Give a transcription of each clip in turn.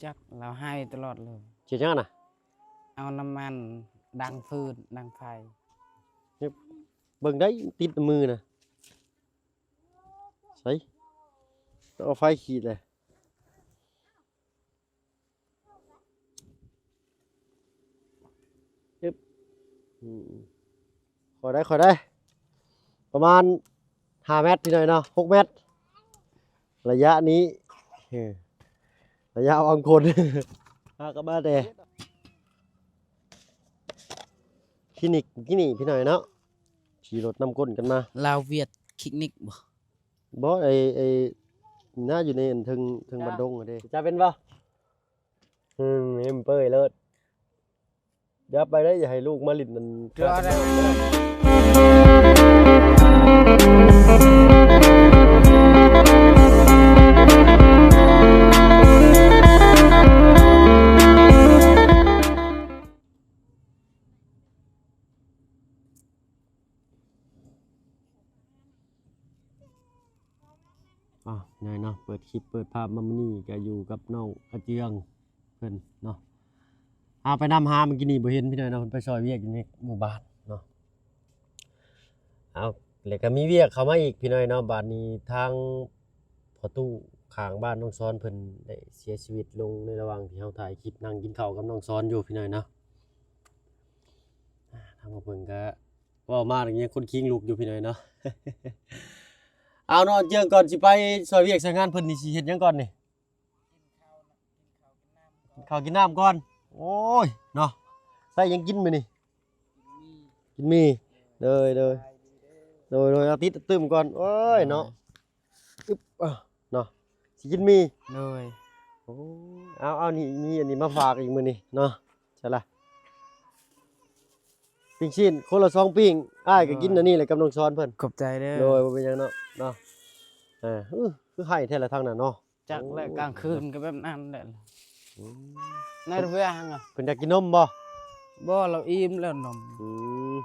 ຈັກ ລາວໄຫ້ຕະຫຼອດເລີຍ. ເຮັດຫຍັງນະ? ເອົານ້ຳມັນດັງຟືນດັງໄຟ. ເບິ່ງໄດ້ຕິດມືນະ. ໃສ ຕ້ອງເອົາໄຟຂີດເລີຍ. ອຶບ ອືມ ຄ່ອຍໄດ້ ຄ່ອຍໄດ້ ປະມານຫ້າແມັດ ພີ່ນ້ອງເນາະ ຫົກແມັດ ໄລຍະນີ້ ເອີ ໄລຍະຫວ່າງຄົນ ຫາກັບມາແຕ່ຄລີນິກກີ້ນີ້ ພີ່ນ້ອງເນາະ ຂີ່ລົດນຳກົ້ນກັນມາ. ລາວຫວຽດຄລີນິກບໍ່? ບໍ່ ໄອ້ ໄອ້ ໜ້າຢູ່ໃນອັນເທິງ ເທິງບັນດົງຫັ້ນເດ້. ຈະເປັນບໍ່? ອືມ ເຫັນເປີຍໂລດ. ຢ່າໄປເດີ້ ຢ່າໃຫ້ລູກມາຫຼິ້ນນັ້ນ. ອ້າວ ພີ່ນ້ອງເນາະ ເປີດຄລິບເປີດພາບມາມື້ນີ້ກໍຢູ່ກັບນ້ອງອາເຈືອງເພິ່ນເນາະ. ເຮົາໄປນຳຫາມື້ກີ້ນີ້ບໍ່ເຫັນ ພີ່ນ້ອງເນາະ ເພິ່ນໄປຊ່ອຍວຽກຢູ່ໃນໝູ່ບ້ານເນາະ. ເອົາ ແລ້ວກໍມີວຽກເຂົ້າມາອີກ ພີ່ນ້ອງເນາະ. ບາດນີ້ທາງພໍ່ຕູ້ຂ້າງບ້ານນ້ອງຊອນເພິ່ນໄດ້ເສຍຊີວິດລົງໃນລະຫວ່າງທີ່ເຮົາຖ່າຍຄລິບນັ່ງກິນເຂົ້າກັບນ້ອງຊອນຢູ່ ພີ່ນ້ອງເນາະ. ອ່າ ທາງບ່າວເພິ່ງກໍ ເວົ້າມາຍັງຄົນຄີງລຸກຢູ່ ພີ່ນ້ອງເນາະ. ເອົາເນາະ ເຈີກ່ອນຊິໄປຊ່ອຍວຽກຊ່ອຍງານເພິ່ນນີ້ ຊິເຮັດຫຍັງກ່ອນນີ້? ກິນເຂົ້າກິນນ້ຳກ່ອນ. ໂອ້ຍເນາະ ໃສ່ຫຍັງກິນມື້ນີ້? ກິນໝີ່. ໂດຍ ໂດຍ ເອົາຕິດຕື່ມກ່ອນ. ໂອ້ຍເນາະ ອຶບ ເນາະ ຊິກິນໝີ່. ໂດຍ ໂອ້ ເອົາ ເອົາ ນີ້ ມີອັນນີ້ມາຝາກອີກມື້ນີ້ເນາະ. ໃສ່ລະ ປີ້ງຊີ້ນຄົນລະສອງປີ້ງ. ອ້າຍກໍກິນອັນນີ້ແຫຼະກັບນ້ອງຊອນເພິ່ນ. ຂອບໃຈເດີ. ໂດຍ ບໍ່ເປັນຫຍັງເນາະ ເນາະ. ເອີ ຄືໄຫ້ແທ້ລະທາງນັ້ນເນາະ. ຈັກແຫຼະ ໂອ້ ກາງຄືນກໍແບບນັ້ນແຫຼະ. ອືມ ໃນເຮືອຫັ້ນນະ. ເພິ່ນຢາກກິນນົມບໍ່? ບໍ່ ລາວອີ່ມແລ້ວນົມ. ອືມ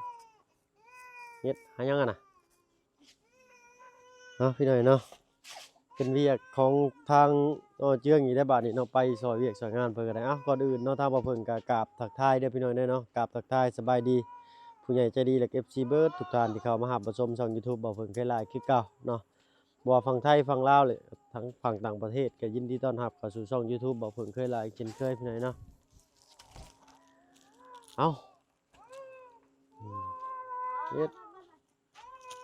ເຮັດຫາຫຍັງຫັ້ນນະ? ເນາະ ພີ່ນ້ອງເນາະ ເປັນວຽກຂອງທາງ ເອີ ເຈືອງອີກແລ້ວບາດນີ້ເນາະ. ໄປຊ່ອຍວຽກຊ່ອຍງານເພິ່ນກໍໄດ້. ເອົ້າ ກ່ອນອື່ນເນາະ ທາງບ່າວເພິ່ງກໍກາບທັກທາຍເດີພີ່ນ້ອງເດີເນາະ ກາບທັກທາຍສະບາຍດີຜູ້ໃຫຍ່ໃຈດີ ແລະ ເອັຟຊີເບິດທຸກທ່ານທີ່ເຂົ້າມາຮັບມາຊົມຊ່ອງຢູທູບບ່າວເພິ່ງເຄີຍຫຼາຍຄືເກົ່າເນາະ. ບໍ່ວ່າຝັ່ງໄທຝັ່ງລາວ ແລະ ທັງຝັ່ງຕ່າງປະເທດ ກໍຍິນດີຕ້ອນຮັບເຂົ້າສູ່ຊ່ອງຢູທູບບ່າວເພິ່ງເຄີຍຫຼາຍເຊັ່ນເຄີຍພີ່ນ້ອງເນາະ. ເອົ້າ ອືມ ເຮັດ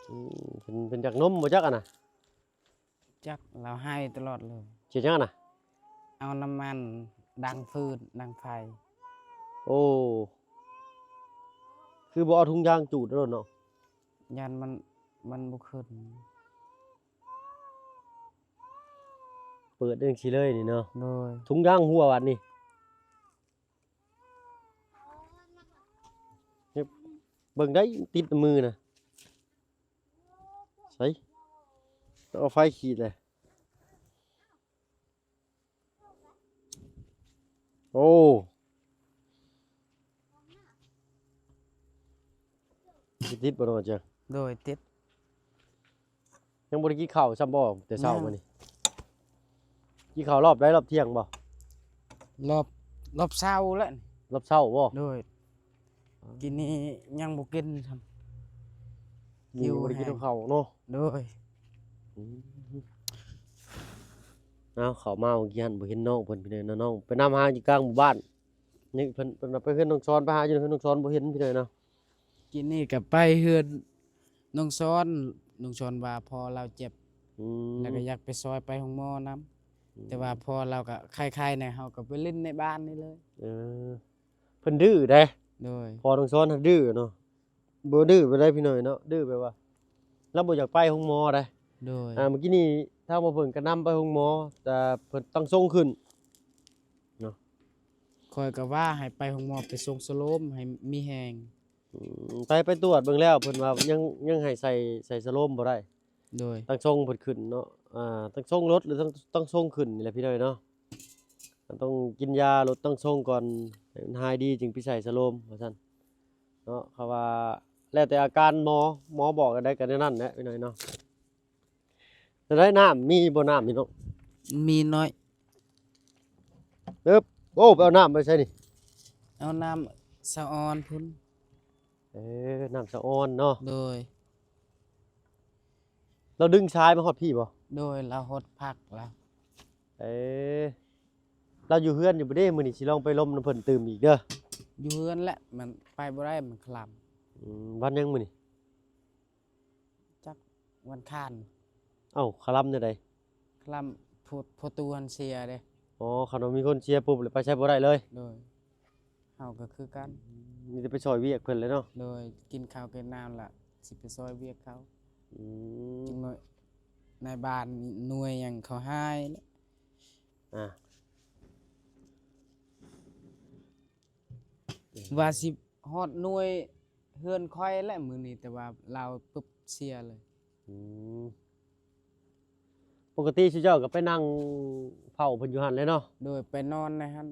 ອືມ ເປັນ ເປັນຢາກນົມບໍ່ຈັກຫັ້ນນະ? ຈັກ ລາວໄຫ້ຕະຫຼອດເລີຍ. ເຮັດຫຍັງຫັ້ນນະ? ເອົານ້ຳມັນດັງຟືນດັງໄຟ. ໂອ້ ຄືບໍ່ເອົາຖົງຢາງຈູດໂລດເນາະ? ຢ້ານມັນ ມັນບໍ່ຂຶ້ນ. ເປີດຈັ່ງຊີ້ເລີຍນີ້ເນາະ. ໂດຍ ຖົງຢາງຮົ່ວບາດນີ້. ເບິ່ງໄດ້ຕິດມືນະ. ໃສ ຕ້ອງເອົາໄຟຂີດເລີຍ. ໂອ້ ຊິຕິດບໍ່ເນາະເຈົ້າ? ໂດຍ ຕິດ. ຍັງບໍ່ໄດ້ກິນເຂົ້າຊ້ຳບໍ່ແຕ່ເຊົ້າ ຍັງ ມື້ນີ້? ກິນເຂົ້າຮອບໃດ? ຮອບທ່ຽງບໍ່? ຮອບ ຮອບເຊົ້າແຫຼະ. ຮອບເຊົ້າບໍ່? ໂດຍ. ກິນນີ້ຍັງບໍ່ກິນຊ້ຳ. ມື້ນີ້ບໍ່ໄດ້ກິນ ຫິວແຮງ ເຂົ້າເນາະ. ໂດຍ. ອືມ ເອົາ ເຂົ້າມາເມື່ອກີ້ຫັ້ນບໍ່ເຫັນນ້ອງເພິ່ນ ພີ່ນ້ອງ. ນ້ອງໄປນຳຫາຢູ່ກາງໝູ່ບ້ານ. ນີ້ເພິ່ນ ເພິ່ນວ່າໄປເຮືອນນ້ອງຊອນ ໄປຫາຢູ່ເຮືອນນ້ອງຊອນ ບໍ່ເຫັນພີ່ນ້ອງເນາະ. ກິນນີ້ກໍໄປເຮືອນນ້ອງຊອນ ນ້ອງຊອນວ່າພໍ່ລາວເຈັບ. ອືມ ແລ້ວກໍຢາກໄປຊ່ອຍໄປໂຮງໝໍນຳ. ອືມ ແຕ່ວ່າພໍ່ລາວກໍໄຂ້ໆແດ່ ເຮົາກໍໄປຫຼິ້ນໃນບ້ານນີ້ເລີຍ. ເອີ ເພິ່ນດື້ເດ້. ໂດຍ. ພໍ່ນ້ອງຊອນຫັ້ນດື້ເນາະ. ບໍ່ດື້ປານໃດພີ່ນ້ອງເນາະ ດື້ແບບວ່າລາວບໍ່ຢາກໄປໂຮງໝໍໃດ. ໂດຍ. ອ່າ ມື້ກີ້ນີ້ທາງບ່າວເພິ່ງກໍນຳໄປໂຮງໝໍ ແຕ່ເພິ່ນຕັ້ງຊົງຂຶ້ນເນາະ. ຂ້ອຍກໍວ່າໃຫ້ໄປໂຮງໝໍໄປສົ່ງສະໂລມໃຫ້ມີແຮງ. ອືມ ໄປ ໄປຕວດເບິ່ງແລ້ວ ເພິ່ນວ່າຍັງ ຍັງໃຫ້ໃສ່ ໃສ່ສະໂລມບໍ່ໄດ້. ໂດຍ. ຕັ້ງຊົງເພິ່ນຂຶ້ນເນາະ ອ່າ ຕັ້ງຊົງລົດ ຫຼື ຕັ້ງ ຕັ້ງຊົງຂຶ້ນນີ້ແຫຼະພີ່ນ້ອງເນາະ. ຕ້ອງກິນຢາລົດຕັ້ງຊົງກ່ອນ ໃຫ້ມັນຫາຍດີຈຶ່ງໄປໃສ່ສະໂລມວ່າຊັ້ນເນາະ. ເຂົາວ່າແລ້ວແຕ່ອາການໝໍ ໝໍບອກອັນໃດກໍແນວນັ້ນແຫຼະພີ່ນ້ອງເນາະ. ແນວໃດ ນ້ຳມີບໍ່ ນ້ຳນີ້ເນາະ? ມີໜ້ອຍ. ເອີບ ໂອ້ ໄປເອົານ້ຳໄປໃສນີ້? ເອົານ້ຳສະອອນພຸ້ນ. ເອີ ນ້ຳສະອອນເນາະ. ໂດຍ. ລາວດຶງສາຍມາຮອດພີ້ບໍ່? ໂດຍ ລາວຫົດຜັກລາວ. ເອີ ລາວຢູ່ເຮືອນຢູ່ບໍ່ເດ້? ມື້ນີ້ຊິລອງໄປລົມນຳເພິ່ນຕື່ມອີກເດີ. ຢູ່ເຮືອນແຫຼະ ມັນໄປບໍ່ໄດ້ ມັນຄະລຳ. ອືມ ວັນຫຍັງມື້ນີ້? ຈັກ ວັນຄານ. ເອົ້າ ຄະລຳແນວໃດ? ຄະລຳ ຜູ້ ຜູ້ຕູ້ຫັ້ນເສຍເດ້. ອໍ ຄັນວ່າມີຄົນເສຍປຸບ ແລ້ວໄປໃສບໍ່ໄດ້ເລີຍ. ໂດຍ. ເຮົາກໍຄືກັນ ມີແຕ່ໄປຊ່ອຍວຽກເພິ່ນແຫຼະເນາະ. ໂດຍ. ກິນເຂົ້າກິນນ້ຳລະ ຊິໄປຊ່ອຍວຽກເຂົາ. ອືມ ກິນມື້ ນາຍບ້ານໜ່ວຍຫຍັງເຂົາຫາຍແຫຼະ. ອ່າ ວ່າຊິຮອດໜ່ວຍເຮືອນຂ້ອຍແຫຼະມື້ນີ້ ແຕ່ວ່າລາວປຶບເສຍເລີຍ. ອືມ ປົກກະຕິຊຸເຈົ້າກໍໄປນັ່ງເຝົ້າເພິ່ນຢູ່ຫັ້ນແຫຼະເນາະ? ໂດຍ. ໄປນອນໃນຫັ້ນ.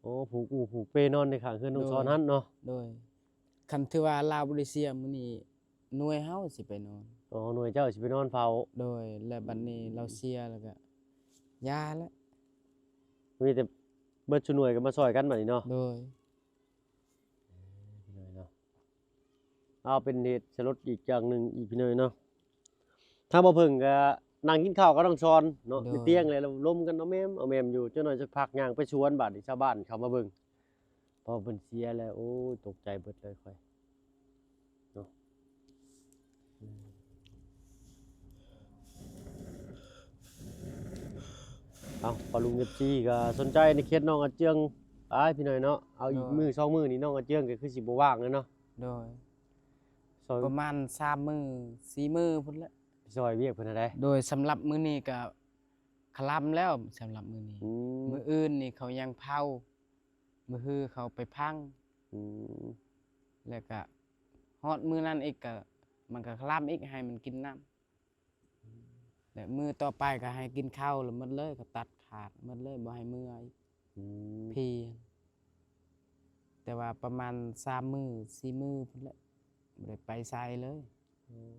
ໂອ້ ຜູກອູຜູກເປນອນໃນຂ້າງເຮືອນນ້ອງສອນຫັ້ນເນາະ? ໂດຍ. ຄັນຖືວ່າລາວບໍ່ໄດ້ເສຍມື້ນີ້ ໜ່ວຍເຮົາຊິໄປນອນ. ອໍ ໜ່ວຍເຈົ້າຊິໄປນອນເຝົ້າ. ໂດຍ. ແລ້ວບັດນີ້ລາວເສຍແລ້ວກໍຢ່າແຫຼະ. ມີແຕ່ເບິດຊຸໜ່ວຍກໍມາຊ່ອຍກັນບັດນີ້ເນາະ? ໂດຍ. ເອີ ພີ່ນ້ອງເນາະ ເອົາ ເປັນເຫດສະຫຼົດອີກຢ່າງໜຶ່ງອີກ ພີ່ນ້ອງເນາະ. ທາງບ່າວເຜິ້ງກໍນັ່ງກິນເຂົ້າກັບນ້ອງຊອນເນາະ ໂດຍ ຢູ່ຕຽງ ແລ້ວລົມກັນເອົາແມມເອົາແມມຢູ່. ຈັກໜ້ອຍຈັກພັກຍ່າງໄປສວນ ບາດນີ້ຊາວບ້ານເຂົ້າມາເບິ່ງ ເພາະເພິ່ນເສຍແລ້ວ. ໂອ້ຍ ຕົກໃຈເບິດເລີຍຂ້ອຍເນາະ. ເອົ້າ ພໍ່ລຸງ ເອັຟຊີ ກໍສົນໃຈໃນເຂດໜອງອາເຈືອງຫຼາຍ ພີ່ນ້ອງເນາະ. ເອົາ ອີກ ໂດຍ ມື້ສອງມື້ນີ້ ໜອງອາເຈືອງກໍຄືຊິບໍ່ວ່າງແລ້ວເນາະ. ໂດຍ. ຊ່ອຍ ປະມານສາມມື້ສີ່ມື້ພຸ້ນແຫຼະ ຊ່ອຍວຽກເພິ່ນຫັ້ນໃດ. ໂດຍ. ສຳລັບມື້ນີ້ກໍຄະລຳແລ້ວ ສຳລັບມື້ນີ້. ອືມ ມື້ອື່ນນີ້ເຂົາຍັງເຜົາ ມື້ຮືເຂົາໄປຝັງ. ອືມ ແລ້ວກະຮອດມື້ນັ້ນອີກ ກະມັນກະຄະລຳອີກ ໃຫ້ມັນກິນນ້ຳ. ແລະ ມື້ຕໍ່ໄປກໍໃຫ້ກິນເຂົ້າລະໝົດເລີຍ ກໍຕັດຂາດໝົດເລີຍ ບໍ່ໃຫ້ເມືອອີກ. ອືມ ພີ ແຕ່ວ່າປະມານສາມມື້ສີ່ມື້ພຸ້ນແຫຼະ ບໍ່ໄດ້ໄປໃສເລີຍ. ອືມ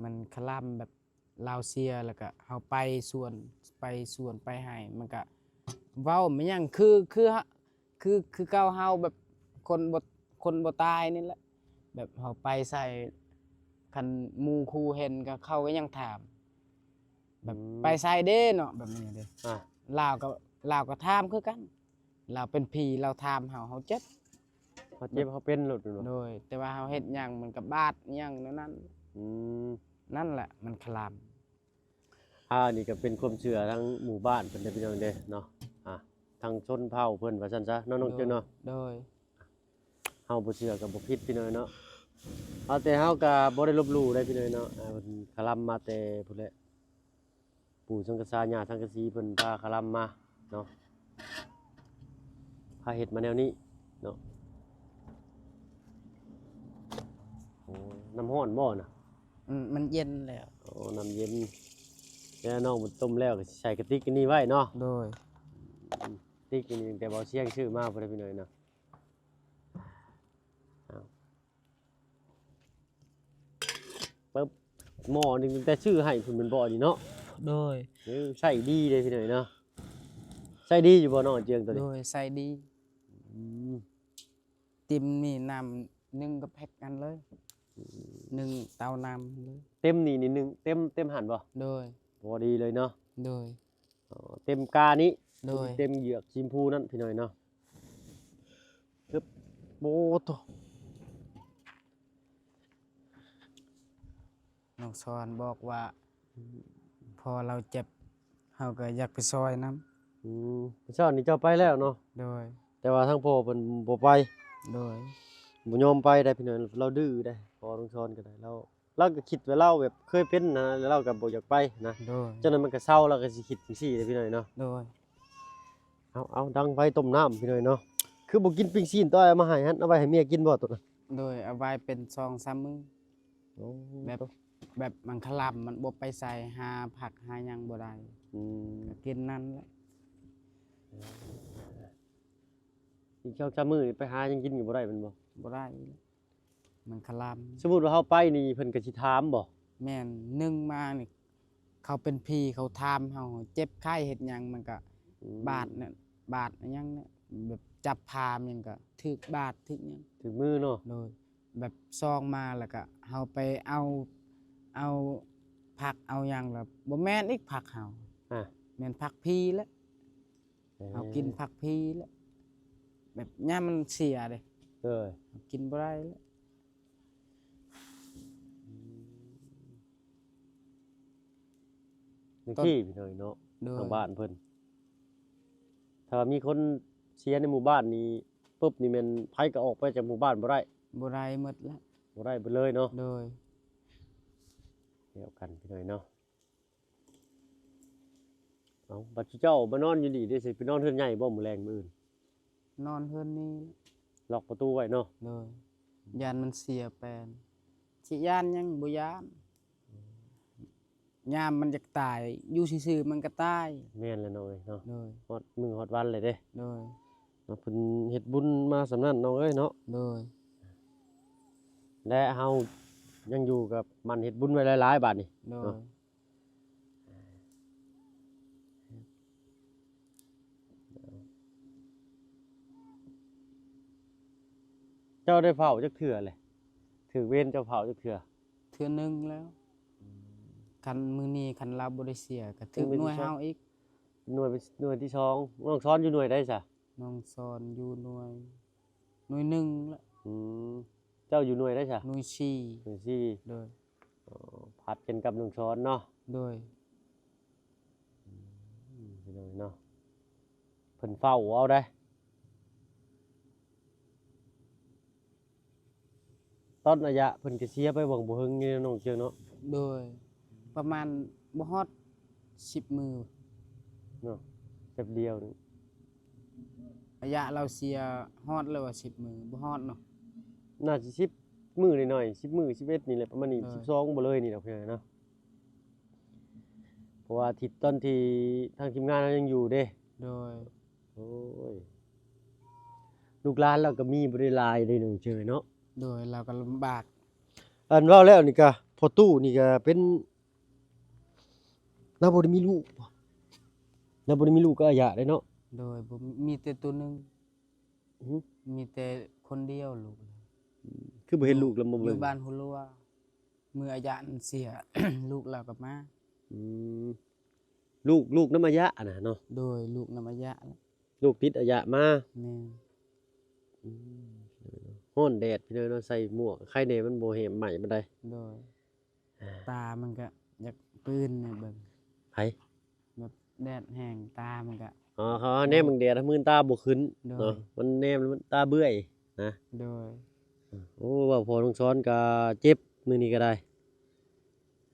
ມັນຄະລຳແບບລາວເສຍ ແລ້ວກະເຮົາໄປສວນ ໄປສວນໄປໄຮ່ ມັນກະເວົ້າມາຫຍັງ ຄື ຄື ຄື ຄືເກົ່າເຮົາແບບຄົນບໍ່ ຄົນບໍ່ຕາຍນີ້ແຫຼະ ແບບເຮົາໄປໃສ ຄັນໝູ່ຄູ່ເຫັນກໍ ເຂົາກໍຍັງຖາມ ແບບ ອືມ ໄປໃສເດ້ເນາະ ແບບນີ້ເດ້. ອ່າ ລາວກໍ ລາວກໍຖາມຄືກັນ ລາວເປັນຜີ ລາວຖາມເຮົາ ເຮົາເຈັບ ເຮົາເຈັບ ເຮົາເປັນໂລດແມ່ນບໍ່? ໂດຍ. ແຕ່ວ່າເຮົາເຮັດຫຍັງມັນກໍບາດຫຍັງແນວນັ້ນ. ອືມ ນັ້ນແຫຼະມັນຄະລຳ. ອ່າ ນີ້ກໍເປັນຄວາມເຊື່ອທາງໝູ່ບ້ານເພິ່ນເດ້ ພີ່ນ້ອງເດ້ເນາະ ອ່າ ທາງຊົນເຜົ່າເພິ່ນວ່າຊັ້ນຊະເນາະ ນ້ອງເຈີເນາະ. ໂດຍ. ເຮົາບໍ່ເຊື່ອກໍບໍ່ຜິດ ພີ່ນ້ອງເນາະ. ເອົາ ແຕ່ເຮົາກໍບໍ່ໄດ້ລົບຫຼູ່ໃດ ພີ່ນ້ອງເນາະ. ອ່າ ເພິ່ນຄະລຳມາແຕ່ພຸ້ນແຫຼະ ປູ່ສັງກະສາ ຍ່າສັງກະສີ ເພິ່ນພາຄະລຳມາເນາະ ພາເຮັດມາແນວນີ້ເນາະ. ໂອ້ ນ້ຳຮ້ອນບໍ່ນະ? ອືມ ມັນເຢັນແລ້ວ. ໂອ້ ນ້ຳເຢັນ. ແລ້ວນ້ອງເພິ່ນຕົ້ມແລ້ວກໍຊິໃສ່ກະຕິກອັນນີ້ໄວ້ເນາະ. ໂດຍ. ອືມ ກະຕິກອັນນີ້ຕັ້ງແຕ່ເບົາຊຽງຊື້ມາພຸ້ນແຫຼະ ພີ່ນ້ອງເນາະ. ເອົາ ປຶບ ໝໍ້ນີ້ຕັ້ງແຕ່ຊື້ໃຫ້ພຸ້ນແມ່ນບໍ່ນີ້ເນາະ? ໂດຍ. ເອີ ໃຊ້ດີເດ້ພີ່ນ້ອງເນາະ. ໃຊ້ດີຢູ່ບໍ່ນ້ອງອາເຈືອງໂຕນີ້? ໂດຍ ໃຊ້ດີ. ອືມ ຕິ່ມນີ້ນ້ຳໜຶ່ງກັບແພັກຫັ້ນເລີຍ. ອືມ ໜຶ່ງເຕົານ້ຳເລີຍ. ເຕັມນີ້ ນີ້ໜຶ່ງ ເຕັມ ເຕັມຫັ້ນບໍ່? ໂດຍ. ພໍດີເລີຍເນາະ. ໂດຍ. ອໍ ເຕັມການີ້. ໂດຍ. ເຕັມເຢືອກສີຊຳພູນັ້ນ ພີ່ນ້ອງເນາະ. ເອີບ ໂອ້ໂຕ ນ້ອງສອນບອກວ່າ ພໍ່ລາວເຈັບ ເຮົາກໍຢາກໄປຊ່ອຍນຳ. ອືມ ມື້ເຊົ້ານີ້ເຈົ້າໄປແລ້ວເນາະ? ໂດຍ. ແຕ່ວ່າທາງພໍ່ເພິ່ນບໍ່ໄປ. ໂດຍ. ບໍ່ຍອມໄປໃດພີ່ນ້ອງ ລາວດື້ໃດ ພໍ່ນ້ອງສອນກໍໄດ້ ລາວ ລາວກໍຄິດວ່າລາວແບບເຄີຍເປັນນະ ແລ້ວລາວກໍບໍ່ຢາກໄປນະ. ໂດຍ. ຈັ່ງນັ້ນມັນກໍເຊົາ ລາວກໍຊິຄິດຈັ່ງຊີ້ແຫຼະພີ່ນ້ອງເນາະ. ໂດຍ. ເອົາ ເອົາ ດັງໄຟຕົ້ມນ້ຳພີ່ນ້ອງເນາະ. ຄືບໍ່ກິນປີ້ງຊີ້ນ ໂຕເອົາມາໃຫ້ຫັ້ນ ເອົາໄວ້ໃຫ້ເມຍກິນບໍ່ໂຕນັ້ນ? ໂດຍ. ເອົາໄວ້ເປັນສອງສາມມື້. ໂອ້ ແບບ ແບບມັນຄະລຳ ມັນບໍ່ໄປໃສ ຫາຜັກຫາຫຍັງບໍ່ໄດ້. ອືມ ກໍກິນນັ້ນແຫຼະ. ອີກສອງສາມມື້ໄປຫາຫຍັງກິນກໍບໍ່ໄດ້ແມ່ນບໍ່? ບໍ່ໄດ້. ມັນຄະລຳ. ສົມມຸດວ່າເຮົາໄປນີ້ເພິ່ນກໍຊິຖາມບໍ່? ແມ່ນ. ໜຶ່ງມານີ້ ເຂົາເປັນຜີ ເຂົາຖາມເຮົາ ເຈັບໄຂ້ເຮັດຫຍັງ ມັນກໍ ອືມ ບາດເນຍ ບາດຫຍັງເນຍ ແບບຈັບພາມຫຍັງກໍຖືກບາດຖືກຫຍັງ ຖືກມືເນາະ. ໂດຍ ແບບຊອງມາແລ້ວກໍເຮົາໄປເອົາ ເອົາຜັກເອົາຫຍັງ ແລ້ວບໍ່ແມ່ນອີກຜັກເຮົາ ອາ ແມ່ນຜັກຜີແຫຼະ. ເອີ ເຮົາກິນຜັກຜີແຫຼະ ແບບຍາມມັນເສຍເດ້ ໂດຍ ເຮົາກິນບໍ່ໄດ້ແຫຼະ. ອືມ ຈັ່ງຊີ້ພີ່ນ້ອງເນາະ ໂດຍ ທາງບ້ານເພິ່ນ ຖ້າວ່າມີຄົນເສຍໃນໝູ່ບ້ານນີ້ປຶບນີ້ ແມ່ນໃຜກໍອອກໄປຈາກໝູ່ບ້ານບໍ່ໄດ້ ບໍ່ໄດ້ໝົດແລ້ວ ບໍ່ໄດ້ເບິດເລີຍເນາະ. ໂດຍ ແລ້ວກັນພີ່ນ້ອງເນາະ. ເອົ້າ ບັດເຈົ້າມານອນຢູ່ນີ້ເດ້ ຊິໄປນອນເຮືອນໃຫຍ່ບໍ່ມື້ແລງມື້ອື່ນ? ນອນເຮືອນນີ້ ລັອກປະຕູໄວ້ເນາະ. ໂດຍ ຢ້ານມັນເສຍແປນ ຊິຢ້ານຫຍັງ ບໍ່ຢ້ານ ຍາມມັນຢາກຕາຍ ຢູ່ຊື່ໆມັນກໍຕາຍ. ແມ່ນແລ້ວນ້ອງເອີຍເນາະ. ໂດຍ ຮອດມື້ຮອດວັນເລີຍເດ້. ໂດຍ ເນາະ ເພິ່ນເຮັດບຸນມາສ່ຳນັ້ນນ້ອງເອີຍເນາະ. ໂດຍ ແລະເຮົາຍັງຢູ່ກັບມັນເຮັດບຸນໄວ້ຫຼາຍໆບາດນີ້. ໂດຍ ເນາະ ເຈົ້າໄດ້ເຝົ້າຈັກເທື່ອແຫຼະ? ຖືກເວນເຈົ້າເຝົ້າຈັກເທື່ອ? ເທື່ອໜຶ່ງແລ້ວ. ອືມ ຄັນມື້ນີ້ຄັນລາວບໍ່ໄດ້ເສຍ ກໍຖືກໜ່ວຍເຮົາອີກ. ໜ່ວຍ ໜ່ວຍທີສອງ. ນ້ອງຊອນຢູ່ໜ່ວຍໃດຊະ? ນ້ອງຊອນຢູ່ໜ່ວຍ ໜ່ວຍໜຶ່ງລະ. ອືມ ເຈົ້າຢູ່ໜ່ວຍໃດຊະ? ໜ່ວຍສີ່. ໜ່ວຍສີ່. ໂດຍ ອໍ ຜັດກັນກັບນ້ອງຊອນເນາະ. ໂດຍ ອືມ ພີ່ນ້ອງເນາະ ເພິ່ນເຝົ້າເອົາໄດ໋. ຕອນໄລຍະເພິ່ນກໍເສຍໄປຫວ່າງບໍ່ເຖິງນີ້ເນາະ ນ້ອງເຈີເນາະ. ໂດຍ ປະມານບໍ່ຮອດສິບມື້ເນາະ ແປັບດຽວໜຶ່ງ. ໄລຍະລາວເສຍຮອດແລ້ວວ່າສິບມື້ ບໍ່ຮອດເນາະ. ໜ້າຊິສິບມື້ໜ້ອຍໆ ສິບມື້ ສິບເອັດນີ້ແຫຼະ ປະມານນີ້. ໂດຍ ສິບສອງບໍ່ເລີຍນີ້ດອກເນາະ ເພາະວ່າອາທິດຕອນທີ່ທາງທີມງານເຮົາຍັງຢູ່ເດ້. ໂດຍ ໂອ້ຍ ລູກຫຼານລາວກໍມີບໍ່ໄດ້ຫຼາຍເດ້ນ້ອງເຈີເນາະ. ໂດຍ ລາວກໍລຳບາກ. ອັນເວົ້າແລ້ວນີ້ກະ ພໍ່ຕູ້ນີ້ກະເປັນ ລາວບໍ່ໄດ້ມີລູກບໍ່? ລາວບໍ່ໄດ້ມີລູກກັບອາຍະເດ້ເນາະ. ໂດຍ ບໍ່ ມີແຕ່ໂຕໜຶ່ງ. ຫື? ມີແຕ່ຄົນດຽວລູກ. ອືມ ຄືບໍ່ເຫັນລູກລະມາເບິ່ງ? ຢູ່ບ້ານຫົວຫຼວງ. ມື້ອາຍະນັ້ນເສຍ ລູກລາວກໍມາ. ອືມ ລູກ ລູກນຳອາຍະນະເນາະ? ໂດຍ ລູກນຳອາຍະ. ລູກຕິດອາຍະມາ. ແມ່ນ. ອືມ ຮ້ອນແດດພີ່ນ້ອງເນາະ ໃສ່ໝວກໄຄແດ່ ມັນບໍ່ແຫ້ງໄໝ້ປານໃດ. ໂດຍ ອ່າ ຕາມັນກະຢາກປືນໃຫ້ເບິ່ງ. ໃຜ? ແບບແດດແຮງ ຕາມັນກະ. ອໍ ເຂົາແນມເບິ່ງແດດ ມື່ນຕາບໍ່ຂຶ້ນ. ໂດຍ ເນາະ ມັນແນມແລ້ວມັນຕາເບື່ອຍນະ. ໂດຍ ໂອ້ ເວົ້າພໍນ້ອງຊອນກະເຈັບມື້ນີ້ກະໄດ້.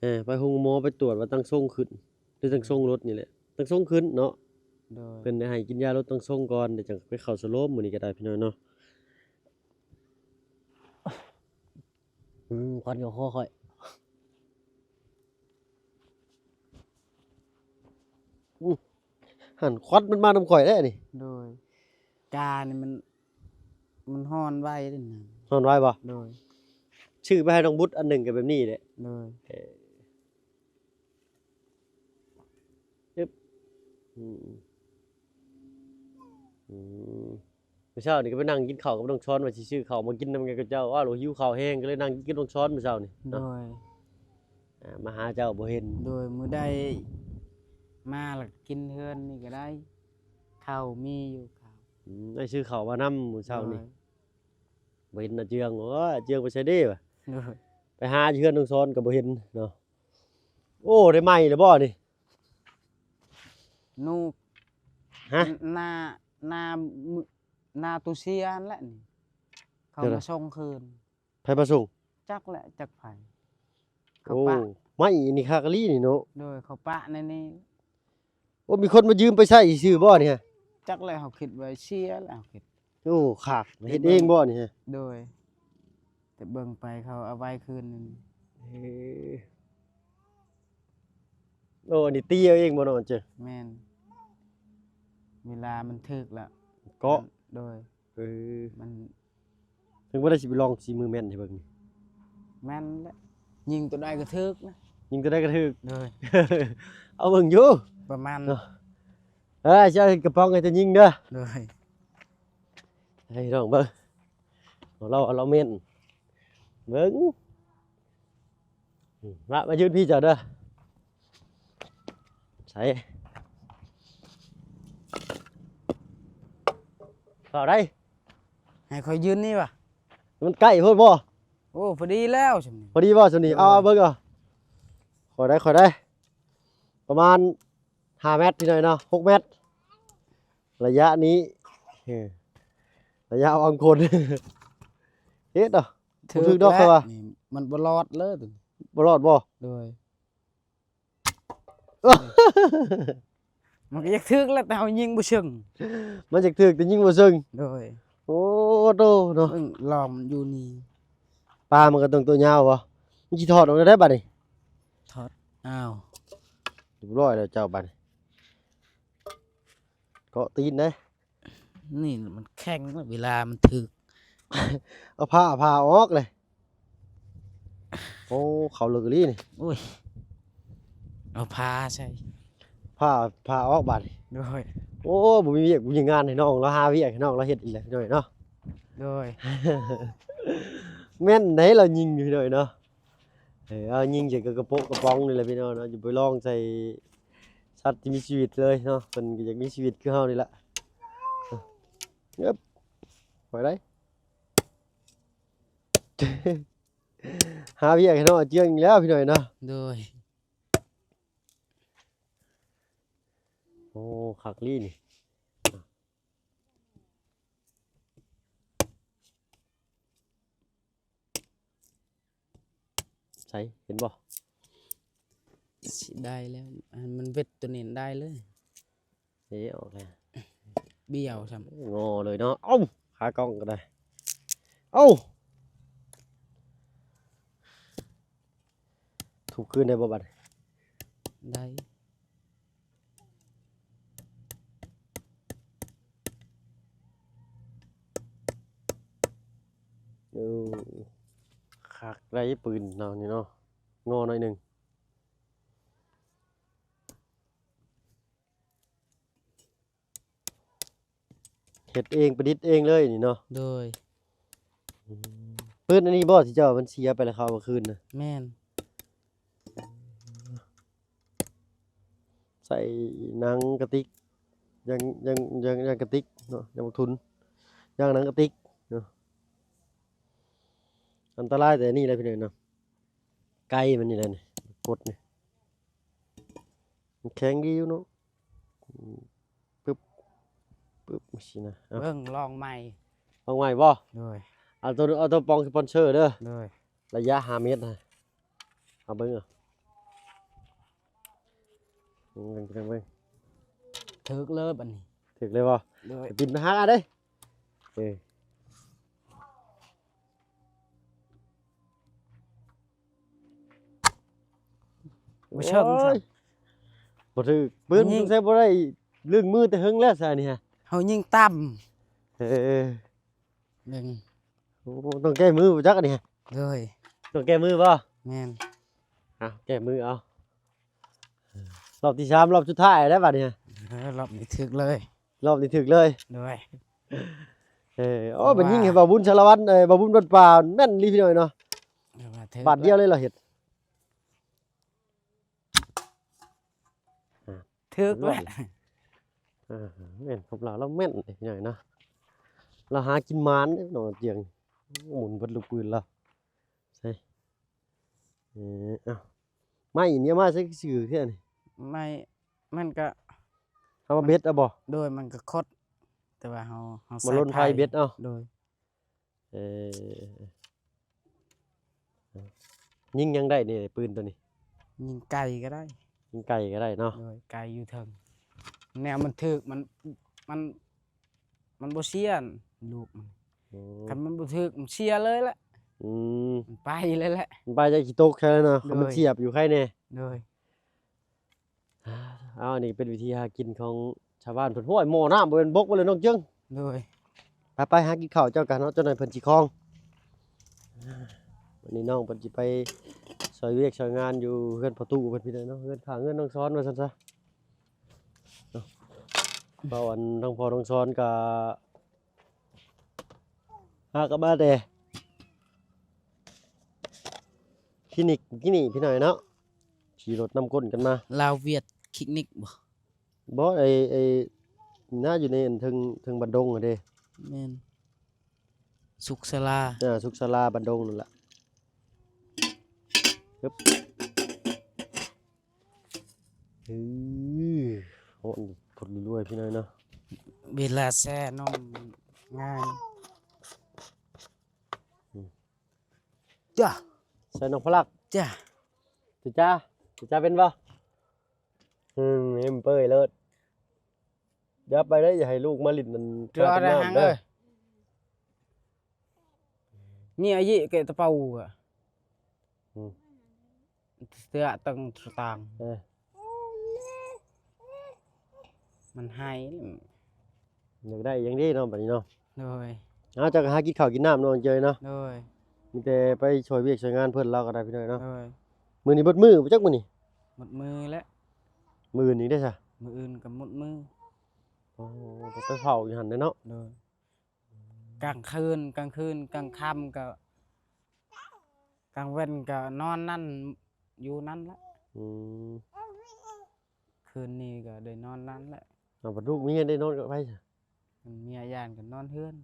ເອີ ໄປໂຮງໝໍໄປກວດວ່າຕັ້ງຊົງຂຶ້ນ ຫຼືຕັ້ງຊົງລົດນີ້ແຫຼະ ຕັ້ງຊົງຂຶ້ນເນາະ. ໂດຍ ເພິ່ນໄດ້ໃຫ້ກິນຢາລົດຕັ້ງຊົງກ່ອນ ແລ້ວຈັ່ງໄປເຂົ້າສະໂລມມື້ນີ້ກະໄດ້ພີ່ນ້ອງເນາະ. ອືມ ຄວັນເຂົ້າຄໍຂ້ອຍ. ອືມ ຫັ້ນຄວັນມັນມານຳຂ້ອຍແລ້ວນີ້. ໂດຍ ການີ້ມັນ ມັນຮ້ອນໄວເດ້ນະ. ຮ້ອນໄວບໍ່? ໂດຍ ຊື້ໄປໃຫ້ນ້ອງບຸດອັນໜຶ່ງກໍແບບນີ້ແຫຼະ. ໂດຍ ເອີ ອຶບ ອືມ ອືມ ມື້ເຊົ້ານີ້ກໍໄປນັ່ງກິນເຂົ້າກັບນ້ອງຊອນ ວ່າຊິຊື້ເຂົ້າມາກິນນຳກັນກັບເຈົ້າ. ອ້າວ ຫິວເຂົ້າແຮງ ກໍເລີຍນັ່ງກິນກັບນ້ອງຊອນມື້ເຊົ້ານີ້. ໂດຍ ອ່າ ມາຫາເຈົ້າບໍ່ເຫັນ. ໂດຍ ມື້ໃດມາລະກິນເຮືອນນີ້ກໍໄດ້ ເຂົ້າມີຢູ່ເຂົ້າ. ອືມ ໄດ້ຊື້ເຂົ້າມານຳມື້ເຊົ້ານີ້. ໂດຍ ບໍ່ເຫັນອາເຈືອງ. ໂອ້ຍ ອາເຈືອງໄປໃສເດ້ວະ? ໂດຍ ໄປຫາຢູ່ເຮືອນນ້ອງຊອນກໍບໍ່ເຫັນເນາະ. ໂອ້ ໄດ້ໃໝ່ແລ້ວບໍ່ນີ້? ນູກ ຮະ? ນາ ນາ ນາຕູເຊຍຫັ້ນແຫຼະນີ້ ເຂົາມາສົ່ງຄືນ. ໃຜມາສົ່ງ? ຈັກແຫຼະ ຈັກໃຜ. ໂອ້ ເຂົາປະ ໄມ້ນີ້ຄັກອີ່ຫຼີນີ້ເນາະ. ໂດຍ ເຂົາປະໃນນີ້. ໂອ້ ມີຄົນມາຢືມໄປໃຊ້ຊື່ໆບໍ່ນີ້ຮະ? ຈັກແຫຼະ ເຮົາຄິດວ່າເສຍແຫຼະ ເຮົາຄິດ. ໂອ້ ຄັກ ເຮັດເອງບໍ່ນີ້ຮະ? ໂດຍ ແຕ່ເບິ່ງໄປເຂົາເອົາໄວ້ຄືນໜຶ່ງ. ເອີ ໂອ້ ອັນນີ້ຕີເອົາເອງບໍ່ນ້ອງເຈີ? ແມ່ນ ເວລາມັນຖືກລະ ເກາະ. ໂດຍ ເອີ ມັນ ເຖິງບໍ່ໄດ້ ຊິໄປລອງສີມືແມ່ນໃຫ້ເບິ່ງ. ແມ່ນແຫຼະ ຍິງຕົວໃດກໍຖືກນະ. ຍິງຕົວໃດກໍຖືກ. ໂດຍ ເອົາເບິ່ງຢູ່ ປະມານ ເນາະ. ເອີ ຊິເອົາກະປ໋ອງໃຫ້ເຈົ້າຍິງເດີ. ໂດຍ ໃຫ້ນ້ອງເບິ່ງ ເອົາລາວ ເອົາລາວເມັ້ນເບິ່ງ. ມາ ມາຢືນພີ້ເຈົ້າເດີ. ໃສ່ ເອົາໄດ້ ໃຫ້ຂ້ອຍຢືນນີ້ຫວາ? ມັນໃກ້ໂພດບໍ່? ໂອ້ ພໍດີແລ້ວຊ່ຳນີ້. ພໍດີບໍ່ຊ່ຳນີ້? ໂດຍ ເອົາ ເອົາເບິ່ງເອົາ. ຂ້ອຍໄດ້ ຂ້ອຍໄດ້ ປະມານຫ້າແມັດ ພີ່ນ້ອງເນາະ ຫົກແມັດ ໄລຍະນີ້ ເອີ ໄລຍະວາງຄົນ ເຮັດເນາະ. ບໍ່ຖືກດອກ ຖືກແລ້ວ ຂ້ອຍວ່າ ນີ້ມັນບໍ່ລອດເລີຍ ບໍ່ລອດບໍ່? ໂດຍ ມັນກໍຢາກຖືກແຫຼະ ແຕ່ເຮົາຍິງບໍ່ເຊິ່ງ. ມັນຢາກຖືກແຕ່ຍິງບໍ່ເຊິ່ງ. ໂດຍ ໂອ້ໂຕເນາະ ເບິ່ງລອງມັນຢູ່ນີ້. ປາມັນກໍຕ້ອງຕົວຍາວບໍ່? ມັນຊິຖອດອອກໄດ້ບາດນີ້. ຖອດ ອ້າວ ຮຽບຮ້ອຍແລ້ວເຈົ້າບາດນີ້. ເກາະຕີນເດ້. ນີ້ມັນແຂງ ເວລາມັນຖືກ ເອົາຜ້າ ຜ້າອອກເລີຍ. ໂອ້ ເຂົ້າເລິກອີ່ຫຼີນີ້. ໂອ້ຍ ເອົາຜ້າໃສ່ ຜ້າ ຜ້າອອກບາດນີ້. ໂດຍ ໂອ້ ບໍ່ມີວຽກບໍ່ມີງານໃຫ້ນ້ອງລາວ ຫາວຽກໃຫ້ນ້ອງລາວເຮັດອີກແລ້ວ ພີ່ນ້ອງເນາະ. ໂດຍ ແມ່ນໄດ໋ ລາວຍິງຢູ່ ພີ່ນ້ອງເນາະ. ເອີ ເອົາຍິງໃສ່ກະ ກະໂປະກະປ໋ອງນີ້ແຫຼະ ພີ່ນ້ອງເນາະ. ຢ່າໄປລອງໃສ່ສັດທີ່ມີຊີວິດເລີຍເນາະ. ເພິ່ນກໍຢາກມີຊີວິດຄືເຮົານີ້ລະ. ເອີບ ໄປໄດ້ ຫາວຽກໃຫ້ນ້ອງເຈືອງອີກແລ້ວ ພີ່ນ້ອງເນາະ. ໂດຍ ໂອ້ ຄັກລີ້ນີ້. ໃສ ເຫັນບໍ່? ຊິໄດ້ແລ້ວ ອັນມັນເວັດໂຕນີ້ໄດ້ເລີຍ. ເອີ ອອກແລ້ວ ບ້ຽວຊ້ຳ ງໍເລີຍເນາະ. ເອົ້າ ຂາກ້ອງກໍໄດ້. ເອົ້າ ທຸບຄືນໄດ້ບໍ່ບາດນີ້? ໄດ້. ເອີ ຄັກໄດ໋ ປືນເຮົານີ້ເນາະ ງໍໜ້ອຍໜຶ່ງ. ເຮັດເອງ ປະດິດເອງເລີຍນີ້ເນາະ. ໂດຍ ອືມ ປືນອັນນີ້ບໍ່ ທີ່ເຈົ້າມັນເສຍໄປແລ້ວເຂົາເອົາມາຄືນນະ? ແມ່ນ. ໃສ່ໜັງກະຕິກ ຢາງ ຢາງ ຢາງ ຢາງກະຕິກເນາະ ຢາງບັກທຸນ ຢາງໜັງກະຕິກເນາະ. ອັນຕະລາຍແຕ່ອັນນີ້ແຫຼະ ພີ່ນ້ອງເນາະ ໄກ່ມັນນີ້ແຫຼະນີ້ ກົດນີ້ ມັນແຂງດີຢູ່ເນາະ. ປຶບ ປຶບ ຊີ້ນະ. ເອົາ ເບິ່ງ ລອງໃໝ່ ລອງໃໝ່ບໍ່? ໂດຍ ເອົາໂຕ ເອົາໂຕປ່ອງສະປອນເຊີເດີ. ໂດຍ ໄລຍະຫ້າແມັດນະ ເອົາເບິ່ງເອົາ ເບິ່ງ ເບິ່ງ ເບິ່ງ ຖືກເລີຍບາດນີ້ ຖືກເລີຍບໍ່? ໂດຍ ປິ່ນຫາເດ້. ເອີ ບໍ່ເຊິ່ງ ໂອ້ຍ ບໍ່ຖືກ ປືນ ຍິງ ສົງໄສບໍ່ໄດ້ລຶ້ງມືແຕ່ເຫິງແລ້ວຊະນີ້ຮະ ເຮົາຍິງຕ່ຳ. ເອີ ເບິ່ງ ໂອ້ ຕ້ອງແກ້ມືບໍ່ຈັກອັນນີ້? ໂດຍ ຕ້ອງແກ້ມືບໍ່? ແມ່ນ. ເອົາ ແກ້ມືເອົາ ຮອບທີສາມ ຮອບສຸດທ້າຍແລ້ວບາດນີ້. ເອີ ຮອບນີ້ຖືກເລີຍ ຮອບນີ້ຖືກເລີຍ. ໂດຍ ເອີ ໂອ້ ເພາະວ່າ ເປັນຍິງໃຫ້ບ່າວບຸນສາລະວັນ ເອີ ບ່າວບຸນວັດປ່າແມ່ນອີ່ຫຼີ ພີ່ນ້ອງເນາະ. ເພາະວ່າຖືກ ບາດດຽວເລີຍລາວເຮັດ ອ່າ ຖືກແລ້ວ ອ່າ ແມ່ນ ຂອງລາວ ລາວແມ່ນເດ້ ພີ່ນ້ອງເນາະ. ລາວຫາກິນໝານເດ້ ນ້ອງເຈືອງ ໝູນເບິດລູກປືນລາວ. ໃສ່ ເອີ ເອົ້າ ໄມ້ນີ້ເອົາມາໃສ່ຊື່ແທ້ນີ້ ໄມ້ ມັນກະ ເອົາມາເບັດເອົາບໍ່? ໂດຍ ມັນກະຄົດ ແຕ່ວ່າເຮົາ ເຮົາ ມາລົນໄຟເບັດເອົາ. ໂດຍ ເອີ ຍິງຫຍັງໄດ້ນີ້ ປືນໂຕນີ້? ຍິງໄກ່ກໍໄດ້ ຍິງໄກ່ກໍໄດ້ເນາະ. ໂດຍ ໄກ່ຢູ່ເທິງ ແນວມັນຖືກ ມັນ ມັນ ມັນບໍ່ເສຍລູກມັນ. ໂອ້ ຄັນມັນບໍ່ຖືກມັນເສຍເລີຍແຫຼະ. ອືມ ມັນໄປເລີຍແຫຼະ ມັນໄປຈາກຂີ້ຕົກແທ້ເນາະ. ໂດຍ ຄັນມັນສຽບຢູ່ໄຄແນ່. ໂດຍ ເອົາ ອັນນີ້ເປັນວິທີຫາກິນຂອງຊາວບ້ານເພິ່ນ. ໂອ້ຍ ໝໍ້ນ້ຳບໍ່ແມ່ນບົກບໍ່ເລີຍນ້ອງເຈິງ. ໂດຍ ໄປໆ ຫາກິນເຂົ້າເຈົ້າກັນເນາະ ເຈົ້າໜ້ອຍເພິ່ນຊິຄອງ. ວັນນີ້ນ້ອງເພິ່ນຊິໄປຊ່ອຍວຽກຊ່ອຍງານຢູ່ເຮືອນພໍ່ຕູ້ເພິ່ນ ພີ່ນ້ອງເນາະ ເຮືອນຂ້າງເຮືອນນ້ອງສອນວ່າຊັ້ນຊະ. ເນາະ ເວົ້າອັນທາງພໍ່ນ້ອງຊອນກໍຫາກັບມາແຕ່ຄລີນິກກີ້ນີ້ພີ່ນ້ອງເນາະ ຂີ່ລົດນຳກົ້ນກັນມາ ລາວຫວຽດຄລິກນິກບໍ່? ບໍ່ ໄອ້ ໄອ້ ນະ ຢູ່ໃນອັນເທິງ ເທິງບັນດົງຫັ້ນເດ້ ແມ່ນ ສຸກສາລາ ເອີ ສຸກສາລາບັນດົງນັ້ນລະ ຮຶບ ເອີ ຮ້ອນຄົນລວຍໆ ພີ່ນ້ອງເນາະ ເວລາແຊ່ນົມງ່າຍ ອືມ ຈ້າ ໃສ່ນ້ອງພະລັກ ຈ້າ ຈ້າ ຈ້າເປັນບໍ່? ອືມ ເຫັນເປີຍເລີດ ຢ່າໄປເດີ ຢ່າໃຫ້ລູກມາຫຼິ້ນນັ້ນ ເກືອ ຄາ ໄດ້ ນ້ຳ ຮັງ ເດີ ເອີຍ ນີ້ອາຍິເກະຕະເປົາກະ ອືມ ເສືອຕຶງຕາງ ເອີ ມັນໄຫ້ ຢາກໄດ້ຫຍັງເດ້ເນາະ ບັດນີ້ເນາະ ໂດຍ ເອົາ ເຈົ້າກໍຫາກິນເຂົ້າກິນນ້ຳເນາະ ເຈີຍເນາະ ໂດຍ ມີແຕ່ໄປຊ່ວຍວຽກຊ່ວຍງານເພິ່ນລາວກໍໄດ້ ພີ່ນ້ອງເນາະ ໂດຍ ມື້ນີ້ເບິດມື້ບໍ່ຈັກມື້ນີ້ ໝົດມື້ແຫຼະ ມື້ອື່ນອີກເດ້ຊະ ມື້ອື່ນກໍໝົດມື້ ໂອ້ ໄປເຝົ້າຢູ່ຫັ້ນເດ້ເນາະ ໂດຍ ກາງຄືນ ກາງຄືນ ກາງຄ່ຳກໍ ກາງເວັນກໍນອນນັ້ນ ຢູ່ນັ້ນແຫຼະ ອືມ ຄືນນີ້ກໍໄດ້ນອນນັ້ນແຫຼະ ເອົາ ບັດລູກເມຍໄດ້ນອນກັບໃຜຊະ? ເມຍຢ້ານກໍນອນເຮືອນ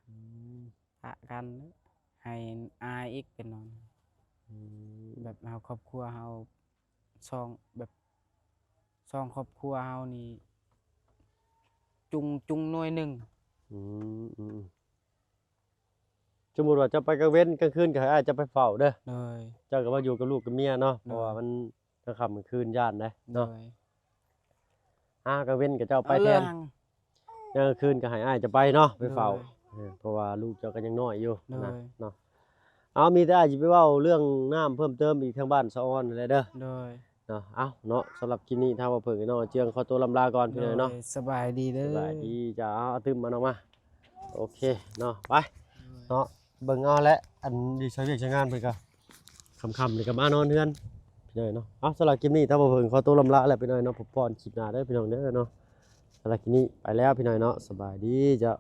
ອືມ ປະກັນ ໃຫ້ອ້າຍອີກໄປນອນ ອືມ ແບບເຮົາ ຄອບຄົວເຮົາ ສອງ ແບບ ສອງຄອບຄົວເຮົານີ້ ຈຸງ ຈຸງໜ່ວຍໜຶ່ງ ອືມ ອືມ ສົມມຸດວ່າເຈົ້າໄປກາງເວັນ ກາງຄືນກໍໃຫ້ອ້າຍເຈົ້າໄປເຝົ້າເດີ ໂດຍ ເຈົ້າກໍມາຢູ່ກັບລູກກັບເມຍເນາະ ໂດຍ ເພາະວ່າມັນກາງຄ່ຳກາງຄືນຢ້ານເດ້ເນາະ ໂດຍ ອາ ກາງເວັນກໍເຈົ້າໄປແທນ ເອົາເລື່ອງ ກາງຄືນກໍໃຫ້ອ້າຍເຈົ້າໄປເນາະ ໄປເຝົ້າ ໂດຍ ເອີ ເພາະວ່າລູກເຈົ້າກໍຍັງນ້ອຍຢູ່ ໂດຍ ນະເນາະ ເອົາ ມີແຕ່ອ້າຍຊິໄປເວົ້າເລື່ອງນ້ຳເພີ່ມເຕີມອີກທາງບ້ານສະອອນຫັ້ນແຫຼະເດີ ໂດຍ ເນາະ ເອົາເນາະ ສຳລັບຄລິບນີ້ທາງບ່າວເຜິ້ງ ນ້ອງເຈືອງ ຂໍຕົວລຳລາກ່ອນພີ່ນ້ອງເນາະ ໂດຍ ສະບາຍດີເດີ ສະບາຍດີ ເຈົ້າ ເອົາ ເອົາຕື່ມມານ້ອງມາ ໂອເຄເນາະ ໄປ ໂດຍ ເນາະ ເບິ່ງເອົາແຫຼະ ອັນຢູ່ໃສວຽກໃສງານເພິ່ນກໍ ຄ່ຳໆນີ້ກໍມານອນເຮືອນພີ່ນ້ອງເນາະ ເອົາ ສຳລັບຄລິບນີ້ທາງບ່າວເຜິ້ງ ຂໍຕົວລຳລາແຫຼະພີ່ນ້ອງເນາະ ພົບພໍ້ນຄລິບໜ້າເດີພີ່ນ້ອງເດີເນາະ ສຳລັບຄລິບນີ້ໄປແລ້ວພີ່ນ້ອງເນາະ ສະບາຍດີເຈົ້າ.